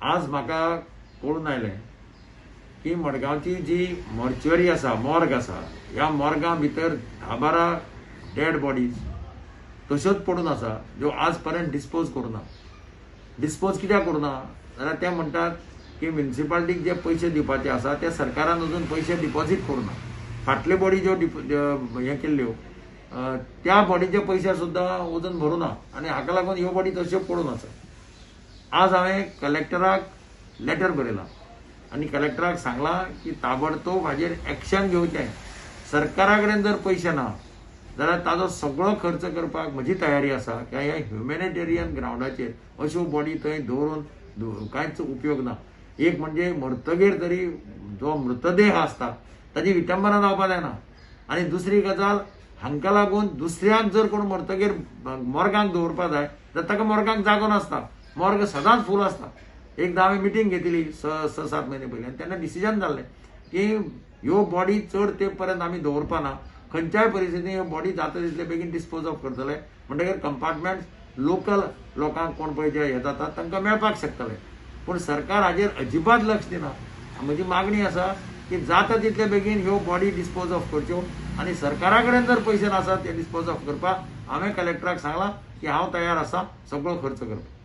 आज म्हाका कळून आयलें की मडगांवची जी मॉर्च्युरी आसा, मॉर्ग आसा, ह्या मॉर्गा भितर 10-12 डेड बॉडीज तश्योच पडून आसा ज्यो आज पर्यंत डिस्पोज करूं ना. डिस्पोज कित्याक करूं ना जाल्यार ते म्हणटात की म्युनिसिपालिटीक जे पयशे दिवपाचे आसा ते सरकारान अजून पयशे डिपॉझीट करूं ना. फाटल्यो बॉडी ज्यो हें केल्ल्यो त्या बॉडीचे पयशे सुद्दां अजून भरूं ना आनी हाका लागून ह्यो बॉडी तश्यो पडून आसा. आज हांवें कलेक्टराक लेटर बरयलां आनी कलेक्टराक सांगलां की ताबडतोब हाजेर एक्शन घेवचें. सरकारा कडेन जर पयशे ना जाल्यार ताजो सगळो खर्च करपाक म्हजी तयारी आसा. कित्याक ह्या ह्युमॅनिटेरियन ग्रावंडाचेर अश्यो बॉडी थंय दवरून कांयच उपयोग ना. एक म्हणजे मरतगीर तरी जो मृतदेह आसता ताजी विटंबना जावपाक जायना आनी दुसरी गजाल हांकां लागून दुसऱ्याक जर कोण मरतगीर मोर्गांक दवरपाक जाय जाल्यार ताका मोर्गांक जागो नासता. मोर्ग सदांच फूल आसता. एकदां हांवें मिटींग घेतली 6-7 म्हयने पयलीं आनी तेन्ना डिसिजन जाल्लें की ह्यो बॉडी चड तेंप पर्यंत आमी दवरपा ना, खंयच्याय परिस्थितीन ह्यो बॉडी जाता तितले बेगीन डिस्पोज ऑफ करतले. म्हणटकीर कंपार्टमेंट लोकल लोकांक कोण पळय जे हे जातात तांकां मेळपाक शकतले. पूण सरकार हाजेर अजिबात लक्ष दिना. म्हजी मागणी आसा की जाता तितले बेगीन ह्यो बॉडी डिस्पोज ऑफ करच्यो आनी सरकारा कडेन जर पयशे नासत ते डिस्पोज ऑफ करपाक हांवें कलेक्टराक सांगलां की हांव तयार आसा सगळो खर्च करपाक.